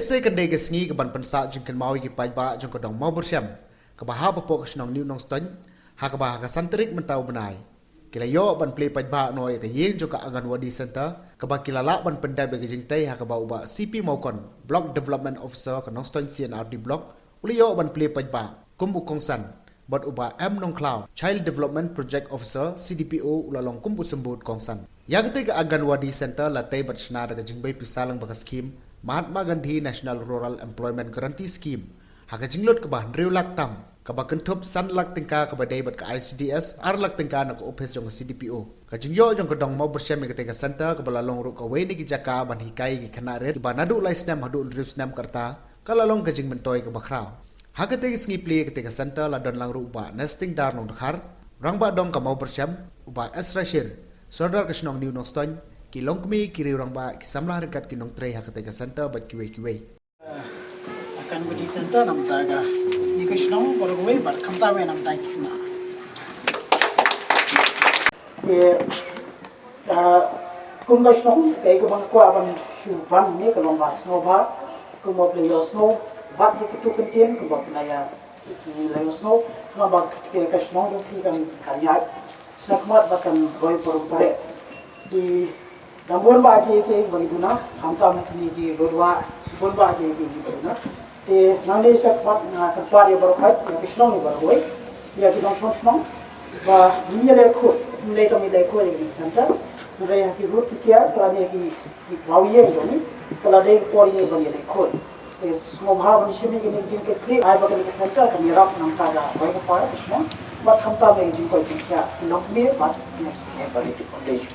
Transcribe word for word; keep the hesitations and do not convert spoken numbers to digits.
Te kan dei ka sngi kaban pynsah jingkynmaw ïa ki paidbah jong ka dong Mawbyrsham, kaba hap hapoh ka shnong New Nongstoiñ, ha kaba ha ka san tarik mynta u bnai ki la ïoh ban plie paidbah noh ïa ka ïing jong ka Anganwadi Center, kaba ki la lah ban pyndep ïa ka jingtei, ha kaba u Bah C P Mawkon, Block Development Officer ka Nongstoiñ C and R D Block, u la ïoh ban plie paidbah kum u kongsan bad u Bah M Nongkhlaw, Child Development Project Officer C D P O, u la long kum u symbud kongsan. Ïa katei ka Anganwadi Center la tei bad shna da ka jingbei pisa lyngba ka skhim Mahatma Gandhi National Rural Employment Guarantee Scheme, ha ka jinglut kaba hynriew lak tam, kaba kynthup san lak tyngka kaba dei bad ka I C D S, ar lak tyngka na ka ophis jong ka C D P O. Ka jingïoh jong ka dong Mawbyrsham ïa katei ka center, kaba la long ruh kawei na ki jaka ban hikai ïa ki khynnah rit kiba naduh lai snem haduh hynriew snem, ka rta ka la long ka jingmyntoi kaba khraw. Ha katei ka sngi plie ïa katei ka center la don lang ruh u Bah Nesting Dar Nongdkhar, Rangbah Dong ka Mawbyrsham, u Bah Ezra Shir, Sordar ka shnong New Nongstoiñ, ki longkmie, ki riew rangbah, ki samla ryngkat ki nongtrei ha katei ka center bad kiwei kiwei. Anganwadi Center namar ka ïa ka shnong baroh kawei bad khamtam namar ki khynnah. Te, ah, kum ka shnong, kaei kaba nga kwah ban shu ban ne ka long ba sngewbha, kumba phi la ïohsngew bad ïa kitu ki kyntien, kumba phi la ïa, phi la ïohsngew, kumba ka shnong jong phi kan, kan ïaid shakhmat bad kan roi parom pare. Te dang bun bah kiei kiei ba ngi duna, khamtam kine ki bun bah, bun bah kiei kiei ba ngi duna. Te nangne shakhmat nga kyrpad ïa baroh khoit, ïa ki shnong ïa baroh kawei, ïa ki nongshong shnong, ba ngin ïaleh khuid, ngin ïaleh tang ïaleh khuid ïa kane ka center. Hynrei ha ki rud ki kiar, ka la dei ki, ki bawi ïa jong ngi, ka la dei ka por ïa ngi ban ïaleh khuid. Te sngewbha ban shim ïa kane ka jingkitkhlieh, ai ba kane ka center kan ïarap na ka bynta ka roi ka par ka shnong, bad khamtam ïa ka jingkoit jingkhiah ki longkmie bad ïa ki community foundation.